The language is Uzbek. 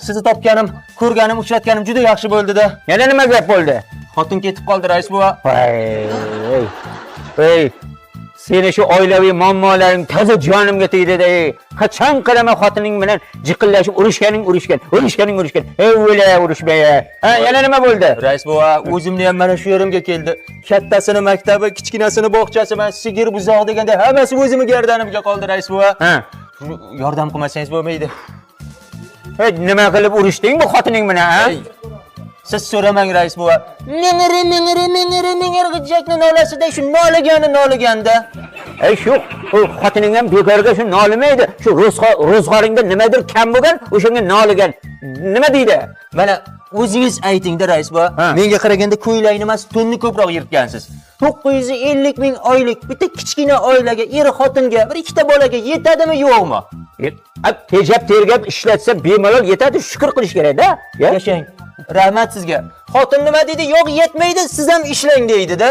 Sizni topganim, ko'rganim, uchratganim juda yaxshi bo'ldi-da. Yana nima gap bo'ldi? Xotin ketib qoldi, rais buva. Voy, ey, seni shu oilaviy muammolaring toza jonimga tegdi-da, ey. Qachon qarama xotining bilan jiqillashib urushganing urushgan, urushganing urushgan. Ey, o'la urushmay. Ha, yana nima bo'ldi? Rais buva, o'zimni ham mana shu yerimga keldi. Kattasini maktabi, kichkinasini bog'chasi, man sigir buzoq deganda hammasi o'zimni gardanimga qoldi, rais buva. Ha. Yordam qilmasangiz bo'lmaydi. Ey, nima qilib urushding bu xotining bilan, ha? Ey, siz so'ramang, rais buva. Mingiri mingiri mingiri mingiri g'ijakni nolasida shu noligani noliganda. Ey, shu u xotining ham bekorga shu nolimaydi. Shu ro'zg'oringda nimadir kam bo'lgan, o'shanga noligan. Nima deydi? Mana o'zingiz aytingda, rais buva. Ha. Menga qaraganda ko'ylakni emas, to'nni ko'proq yirtgansiz. 950 ming oylik bitta kichkina oilaga, er xotinga, bir ikkita bolaga yetadimi, yo'qmi? Tejab tergab ishlatsa bemalol yetadi, shukr qilish kerak-da. Ya? Yashang. Rahmat sizga. Xotin nima deydi? Yo'q, yetmaydi, siz ham ishlang deydi-da.